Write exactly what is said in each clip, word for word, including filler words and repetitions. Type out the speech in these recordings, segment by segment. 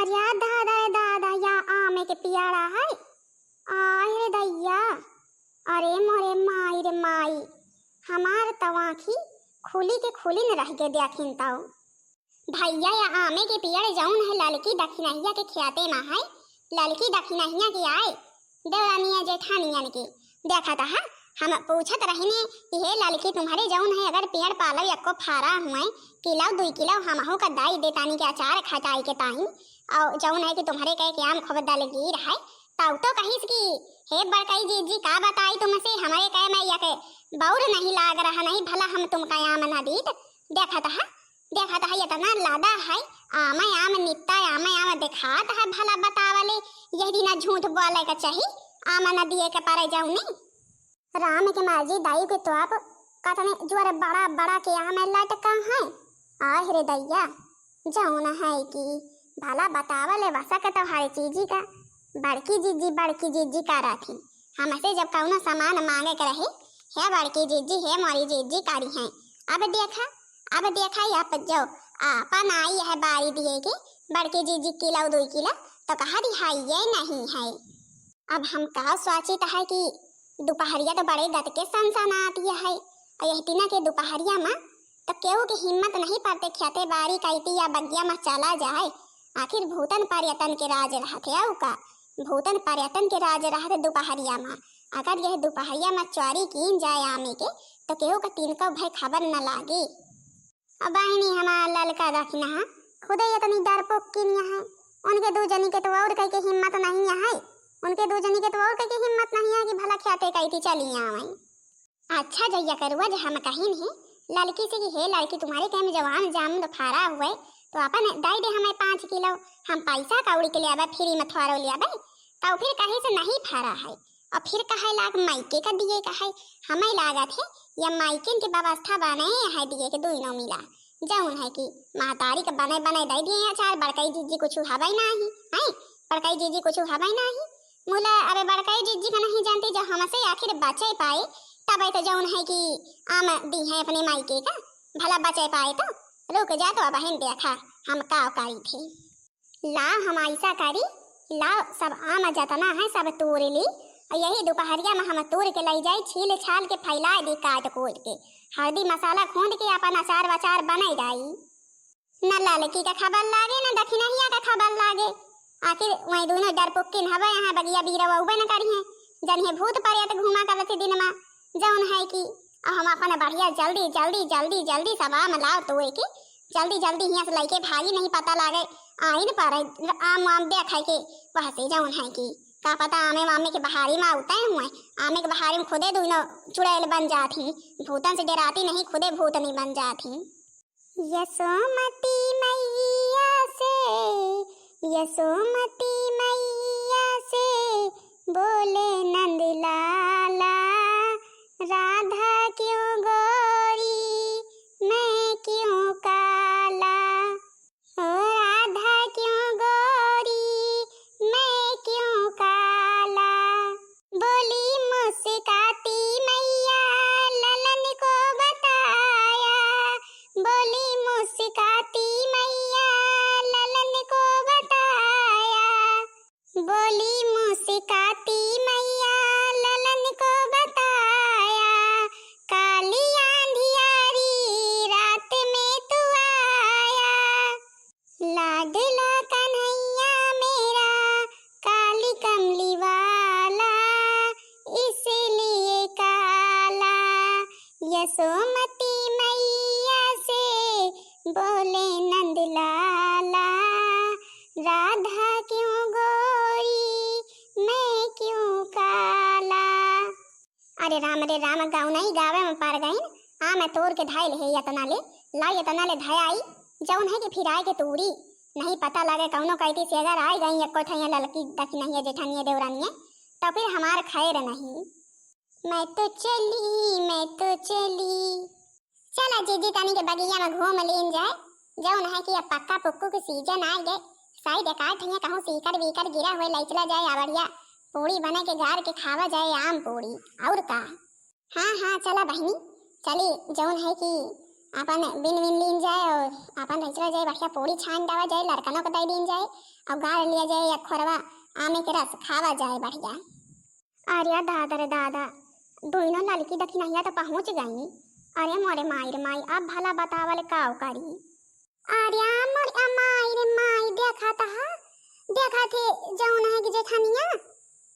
या दादा रे दादा, या आमे के पियाड़ा है। आय रे दैया, अरे मोरे माई रे माई, हमार तो आँखी खुली के खुली न रह के देखिन तौ। भैया, या आमे के पियाड़ जौन है ललकी दखिनहिया के खेते मा है, ललकी दखिनहिया के आए, देवरानिया जेठानियन के। देखा था, हम पूछत रहिने कि हे ललकी, तुम्हरे जौन है अगर पियाड़ पालव यक्को फारा हुए, किलो दुई किलो हमहू का दाई देतानी के अचार खटाई के ताई, और जौन है कि तुम्हरे कहे के आम खूब दलगीर है, तौ तो कहिस कि हे बड़कई जीजी, का बताई तुमसे, हमरे कहे में यक बौर नहीं लाग रहा, नहीं भला हम तुमका आम न दीत। देखत है, देखत है, इतना लादा है, आमे आम नित्ता, आमे आम देखात है, भला बतावले, यह दिना झूठ बोले का चाही, आम न दिए के परे जौनी। राम के मर्जी दाई के तो आप कतने जोर बड़ा बड़ा के आम लटका है। आह रे दैया, जौन है कि भला बतावले वसा के तो हर चीजी का बड़की जीजी, बड़की जीजी का रहती। हमसे जब कौनो सामान मांगे के रहे, हे बड़की जीजी, हे मोरी जीजी करी हैं। अब देखा, अब देखा, अब जो आपन आई है बारी दिए के बड़की जीजी किलो दुई किलो, तो कहा दिहाइये नहीं है। अब हम का सोचित है कि दुपहरिया तो बड़े गत के सनसनात है, और यह दिना के दुपहरिया मा तो केहू के हिम्मत नहीं पड़ते खेते बारी कइती या बगिया मा चला जाए। आखिर भूतन पर्यटन के राज रहते, अउ का, भूतन पर्यटन के राज रहते दुपहरिया मा। अगर यह दुपहरिया मा चोरी कीन जाए आमे के, तो केहू का तिनको भय खबर न लागे। अब बहिनी, हमार ललका दखिनहा खुदे इतनी डरपोक किनिया है, उनके दू जनी के तो और कहीं के हिम्मत नहीं है, उनके दू जनी के तो और कहीं के हिम्मत नहीं है कि भला खेते कइती चली आवे। अच्छा जइया करुआ, जे हम कहिन ही ललकी से कि हे ललकी, तुम्हरे कहे में जवान जामुन फारा हुए, तो अपन दे दे हमें पाँच किलो, हम पैसा कौड़ी के ले आवे, फ्री में थोड़ो ले आवे। तो फिर कहे से नहीं फारा है, और फिर कहे लाग माइके का दिए का है। हमें लागत है या माइकिन के व्यवस्था बने है दिए के दुइनो मिला, जौन है कि महतारी के बने बने दे दिए अचार, बड़कई जीजी कुछ हवे नाही, हैं? बड़कई जीजी कुछ हवे नाही। मुला अबे बड़कई जीजी का नहीं जानती, जो हमसे आखिर बचे पाए, तबे तो जौन है कि आम दी है अपने माइके का, भला बचे पाए तो। रुक जा, तो अब बहिन देखा हम का करी थे। ला हम ऐसा करी, ला सब आम जतना है सब तोड़ ली, और यही दुपहरिया में हम तोड़ के ले जाई, छील छाल के फैला दी काट कूट के, हल्दी मसाला खूंद के अपन अचार वचार बने जाई। न ललकी का खबर लागे, न दखिनहिया का खबर लागे। आखिर वही दोनों डरपोकिन हवे, यहाँ बगिया बीरवा उबे न करिहे, जनिहे भूत परेत घूमा करत दिन मा, जौन है कि अब हम अपन बढ़िया जल्दी, जल्दी, जल्दी, जल्दी सब आम लाव तोड़ के, जल्दी, जल्दी हियां से लइके भागी, नहीं पता लागे आइन पर आम वाम बे खाए के, वह से जौन है कि का पता आमे वामे के बहारी मा उतरे हुए, आमे के बहारी में खुदे दुइनो चुड़ैल बन जात ही, भूतन से डराती नहीं, खुदे भूतनी बन जात ही। यशोमती मैया से, यशोमती मैया से बोले नंद लाला, राधा क्यों गोरी, मैं क्यों काला। ओ राधा क्यों गोरी, मैं क्यों काला। बोली मुस्काती मैया ललन को बताया, बोली मुस्काती मैया ललन को बताया। बोली मुस्काती मैया ललन को बताया, काली अंधियारी रात में तू आया। लाडला कन्हैया मेरा काली कमली वाला, इसलिए काला। यशोमती मैया से बोले नंद लाला, राधा क्यों गोरी, मैं क्यों काला। अरे राम रे राम, गौनई गावे में पड़ गईन। आम तोड़ के धइल है यतना ले, लाई यतना ले धयाई, जौन है कि फिराए के तूरी। नहीं पता लगे कौनो कइती से अगर आए गई एको ठैया ललकी दखिनहिया जेठनिया देवरानिया, तो फिर हमार खैर नहीं। मैं तो चली, मैं तो चली। चला जीजी, तनी के बगिया में घूम लीन जाए, जौन है कि अब पक्का पुक्कू के सीजन आ गए, शायद एक आध ठैया कहूँ सीकर वीकर गिरा हुए, लई चला जाए आ बढ़िया पूड़ी बने के गार के खावा जाए, आम पूड़ी। और का? हाँ, हाँ, चला बहिनी, चली, जौन है कि अपन बिन बिन लीन जाए और अपन रहिचवा जाए, बढ़िया पूरी छान डावा जाए, लड़कनों को दे दीन जाए और गाड़ लिया जाए या खोरवा आमे के रस खावा जाए बढ़िया। अरे दादा रे दादा, दुइनो ललकी दखिनहिया तो पहुँच गई। अरे मोरे माई रे माई, अब भला बतावल काव करी। अरे मोरे माई रे माई, देखा था, देखा थे जौन है कि जेठनिया,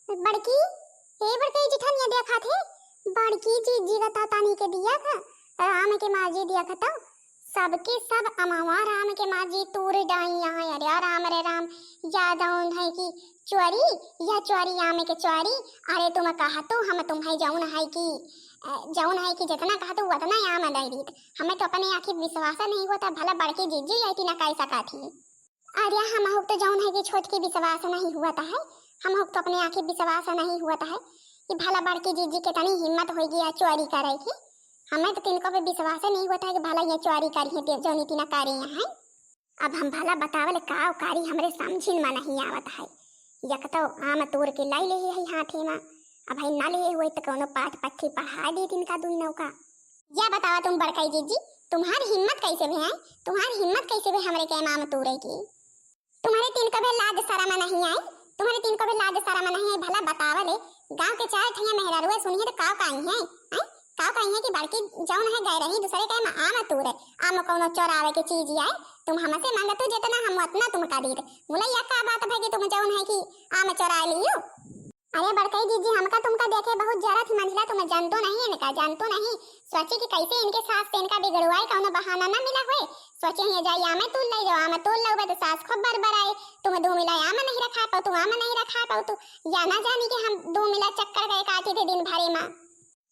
बड़की, ए बड़की जेठनिया, देखा थे, बड़की जीजी का तानी के दिया था, राम के माजी दिया था तो सबके सब अमवा राम के माँ जी तूर डाई यहाँ। अरे राम रे राम, या जौन है कि चोरी, या चोरी आम के चोरी। अरे तुम कहा तो हम तुम्हें जौन है कि, अ, जौन है कि जितना कहा तो उतना आम दे दीत। हमें तो अपने आँखी विश्वास नहीं होता, भला बड़की जीजी ऐसी ना कह सका थी। अरे हमहू तो जौन है कि छोटकी विश्वास नहीं हुआ था है, हमहू तो अपने आँखी विश्वास नहीं हुआ था है कि भला बड़की जीजी के तनी हिम्मत होई गया चोरी करे की। हमें तो तिनको पे विश्वास नहीं होता है कि भला ये चोरी करी है, जौन इतना करे हैं। अब हम भला बतावल काव कारी, हमरे समझिन में नहीं आवत है। एक तो आम तोड़ के लाई ले है हाथे में, अब भाई ना ले हुए तो कौनो पाठ पट्ठी पढ़ा दे तिनका दुन्नों का। या बतावा तुम बड़काई जीजी, तुम्हारी हिम्मत कैसे भी है, तुम्हारी हिम्मत कैसे भी हमरे के आम तोड़े की? तुम्हारे तीन को भी लाज शरम नहीं आई, तुम्हारे तीन को भी लाज शरम नहीं आई। भला बतावले, गांव के चार ठैया मेहरारुआ सुनिए तो काव काई है, हैं? काव काई है कि बड़की जौन है गए रही दूसरे के में आम तूरे, आम कौनो चोरावे के चीज आए, तुम हमसे मांगतू जितना हम उतना तुमका दीत। मुलैया का बात है कि तुम जौन है कि आम चोरा लियो? अरे बड़कई जीजी, हमका तुमका देखे बहुत जरा थी मंझला, तुम्हें जानतो नहीं इनका, जानतो नहीं। सोची कि कैसे इनके सास से इनका बिगड़वाए, कौनो बहाना ना मिला हुए। सोचे ये जाई आमे तूल ले जाओ, आमे तूल लो तो सास खूब बरबराए, तुम दो मिला आम नहीं रखा पाओ, तू आम नहीं रखा पाओ, तू या ना जानी कि हम दो मिला चक्कर गए काटी थे दिन भरे में।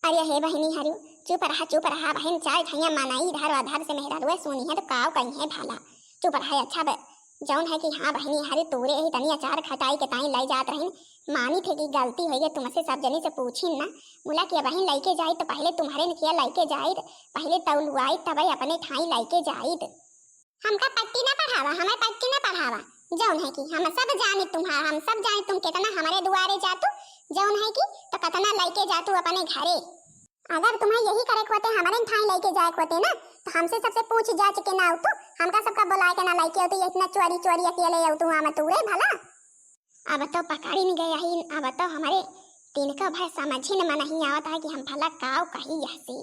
अरे हे बहिनी हरियो, चुप रहा, चुप रहा बहिन, चार ठैया मनाई इधर उधर से मेहरारुआ सुनी है तो काव कही है भला। चुप रहा, अच्छा बे, जौन है कि हाँ बहिनी हरियो तोरे ही तनी अचार खटाई के ताई लाई जात रही, मानी थे कि गलती होई गई तुमसे, सब जनी से पूछी ना, मुला किया बहिन लइके जाई तो पहले तुम्हारे न किया लइके जाई, पहले तौलुआई तबे अपने ठाई लइके जाई। हमका पट्टी ना पढ़ावा, हमें पट्टी ना पढ़ावा। जौन है कि हम सब जानी तुम्हारा, हम सब जानी तुम कितना हमारे दुआरे जातू, जौन है कि तो कितना लइके जातू अपने घरे। अगर तुम्हें यही करे के होते, हमारे ठाई लइके जाए के होते ना, तो हमसे सबसे पूछ जाच के ना आउतू, हमका सबका बुलाए के ना लइके आउतू, ये इतना चोरी चोरी अकेले आउतू आम तूरे भला। अब तो पकड़िन गया ही, अब तो हमारे तिनका भर समझिन में नहीं आवत है कि हम भला काव कही यहसे।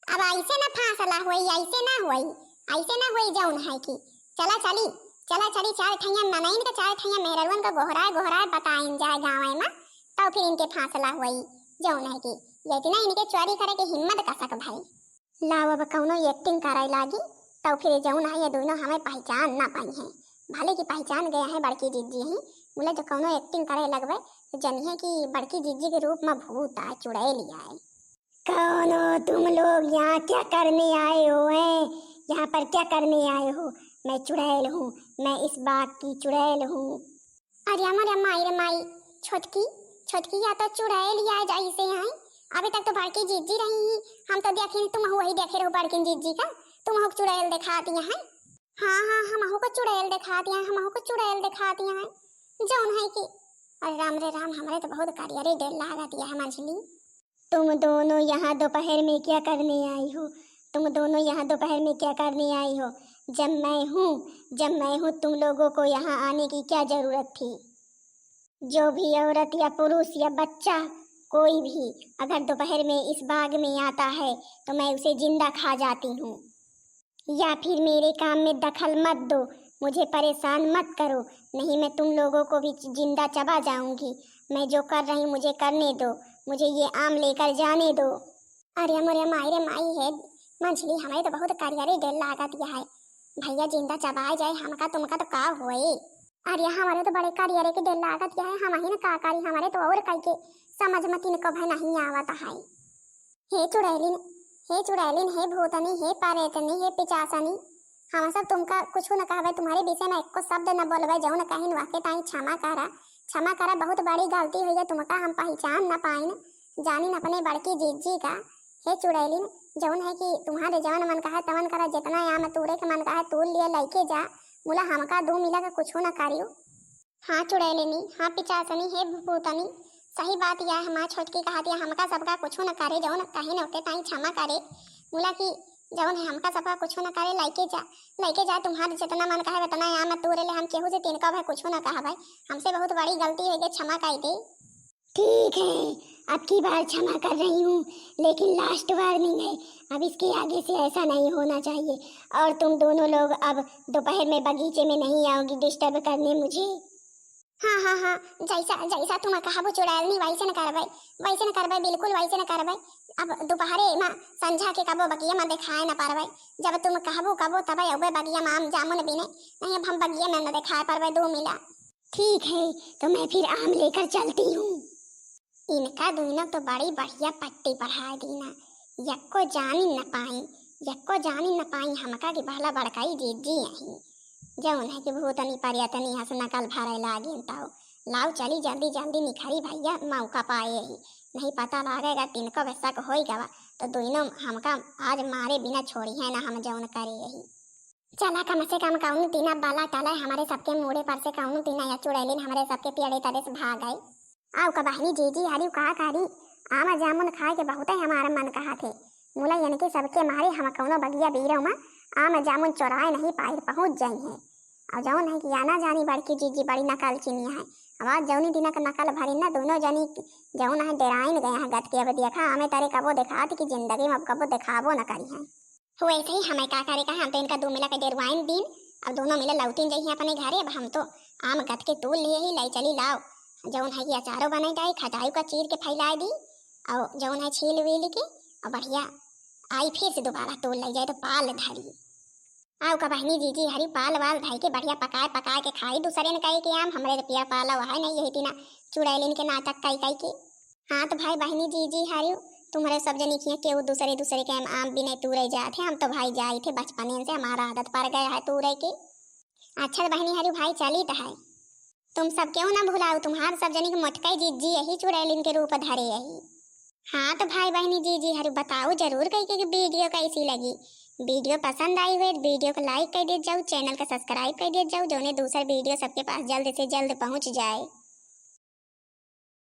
अब ऐसे ना फासला होई, ऐसे ना होई, ऐसे ना होई जौन है कि चला चली, चला चली, चार ठैया मनइन का, चार ठैया मेहररुअन का गोहराए गोहराए बताइन जाए गाँव में, तब फिर इनके फासला होई जौन है कि ये इतना इनके चोरी करे के हिम्मत कसक भाई। लाओ अब कौनो एक्टिंग करे लागी, तब फिर जौन है ये दोनों हमें पहचान ना पाई हैं। भले कि पहचान गया है बड़की जीजी ही, मुला जो कौनो एक्टिंग करे लगवे तो जनिए कि बड़की जीजी के रूप में भूत आ चुड़ैल आए। कौन हो तुम लोग? यहाँ क्या करने आए हो, हैं? यहाँ पर क्या करने आए हो? मैं चुड़ैल हूँ, मैं इस बाग की चुड़ैल हूँ। अरे अम्मा रे माई रे माई, छोटकी, छोटकी या तो चुड़ैल या जाई से आई। अभी तक तो बड़की जीजी रही ही, हम तो देखे नहीं, तुम वही देखे रहो बड़किन जीजी का, तुम हो चुड़ैल दिखा दिया है। हाँ हाँ, हम हो को चुड़ैल दिखा दिया है, हम हो को चुड़ैल दिखा दिया है। जौन है कि, अरे राम रे राम, हमारे तो बहुत करियरे डर लागा दिया है मंझली। तुम दोनों यहाँ दोपहर में क्या करने आई हो? तुम दोनों यहाँ दोपहर में क्या करने आई हो? जब मैं हूँ, जब मैं हूँ, तुम लोगों को यहाँ आने की क्या जरूरत थी? जो भी औरत या पुरुष या बच्चा, कोई भी अगर दोपहर में इस बाग में आता है तो मैं उसे जिंदा खा जाती हूँ। या फिर मेरे काम में दखल मत दो, मुझे परेशान मत करो, नहीं मैं तुम लोगों को भी जिंदा चबा जाऊंगी। मैं जो कर रही हूँ मुझे करने दो, मुझे ये आम लेकर जाने दो। अरे मोरे माई रे माई है, मंझली हमें तो बहुत करियरे डर लागत है। भैया जिंदा चबाए जाए हमका तुमका तो का होए। अरे हमारे तो बड़े करियरे के डर लागत है, हम ही न का करी, हमारे तो और कई के समझ में तिनको भय नहीं आवत है। हे चुड़ैलिन, हे चुड़ैलिन, हे भूतनी, हे परेतनी, हे पिचासनी, हम सब तुमका कुछ न कहबे, तुम्हारे विषय में एको शब्द न बोलबे, जौन कहिन वाके ताई क्षमा करा, क्षमा करा, बहुत बड़ी गलती हुई है तुमका, हम पहचान न पाइन, जानिन अपने बड़की जीजी का। हे चुड़ैलिन, जौन है कि तुम्हारे जवन मन कहे तवन करा, जितना आम तूरे के मन कहे तूर लिए लइके जा, मुला हमका दू मिला के कुछो न करियो। हाँ चुड़ैलिनी, हाँ पिचासनी, हे भूतनी, सही बात या है, माँ छोटकी कहत या, हमका सबका कुछो न करे, जौन कहिन ओके ताई क्षमा करे। मुला कि जौन है हमका सबका कुछो न करे, लइके जा, लइके जा, तुम्हार जितना मन कहे उतना आम तूरे ले, हम केहू से तिनका भाई कुछो न कहा भाई, हमसे बहुत बड़ी गलती होइ गई, क्षमा कइ दे। ठीक है, अब की बार क्षमा कर रही हूँ, लेकिन last warning है, अब इसके आगे से ऐसा नहीं होना चाहिए। और तुम दोनों लोग अब दोपहर में बगीचे में नहीं आओगी disturb करने मुझे। हाँ, हाँ, हाँ, जैसा, जैसा तुम कहबो चुड़ैलनी, वैसे न करबै, वैसे न करबै, बिल्कुल वैसे न करबै। अब दोपहरे में संझा के कबो बगिया में देखाए न पारबै, जब तुम कहबो कबो तबै अउबे बगिया में आम जामुन बिने, नहीं अब हम बगिया में न देखाए पारबै दो मिला। ठीक है, तो मैं फिर आम लेकर चलती हूँ। इनका दुइनो तो बड़ी बढ़िया पट्टी पढ़ाए दीना, यक्को जानी न पाई, यक्को जानी न पाई हमका कि बहला बड़काई जीजी अही, जौन है कि भूतनी परियतनी हस नकल भरे लागिन। तौ लाओ चली जल्दी जल्दी निखरी भैया, मौका पाए ही, नहीं पता लागेगा तिनको बे शक होई गवा, तो दुइनो हमका आज मारे बिना छोड़ी है ना हम जौन करे यही। चला, कम से कम कौनो दिना बाला टले, हमरे सबके मूड़े पर से कौनो दिना या चुड़ैलिन हमरे सबके पियड़े तरे से भाग गए। आउ का बहिनी जीजी हरिउ का करी, आम जामुन खाए के बहुते हमारा मन कहा थे, मुला इनके सबके मारे हम कौनो बगिया बीरो में आम जामुन चोराए नहीं पाए पहुँच जाई हैं। और जौन है कि आना जानी बड़की जीजी बड़ी नकल चिनिया है, अब आज जौनी दिना का नकल भरी ना दोनों जनी जौन है डेराइन गए हैं गत के। अब देखा आमे तरे कबो देखात कि जिंदगी में अब कबो देखाबो न करी हैं। वैसे ही हमें का करे का, हम तो इनका दो मिला के डेरवाइन दीन, अब दोनों मिला लौटिन जइहीं अपने घरे। अब हम तो आम गत के तूल लिए ही, लाई चली लाओ, जौन है कि अचारो बनाई जाए, खटाई का चीर के फैलाए दी, और जौन है छील वील के, और बढ़िया आई फिर से दोबारा तूल लाई जाए तो पाल धरी। आउ का बहिनी जीजी हरी पाल वाल धई के बढ़िया पकाए पकाए के खाई दूसरे ने कही कि आम हमरे तो पिया पाला वहा नहीं यही तीना चुड़ैलिन के नाटक कई कई के। हाँ तो भाई बहिनी जीजी हरी तुम्हरे सब जनी किया केहू दूसरे दूसरे के आम, आम बिने तूरे जात है, हम तो भाई जाई थे बचपने से हमारा आदत पड़ गया है तूरे के। अच्छा बहिनी हरी भाई चली तो है, तुम सब केहू ना भुलाओ, तुम्हार सब जनी के मोटकाई जीजी यही चुड़ैलिन के रूप धरे यही। हाँ तो भाई बहिनी जीजी हरी बताओ जरूर कही कि वीडियो कैसी लगी। वीडियो पसंद आई हुए तो वीडियो को like कर दे जाओ, चैनल का subscribe कर दे जाओ, जौने दूसर वीडियो सबके पास जल्द से जल्द पहुँच जाए।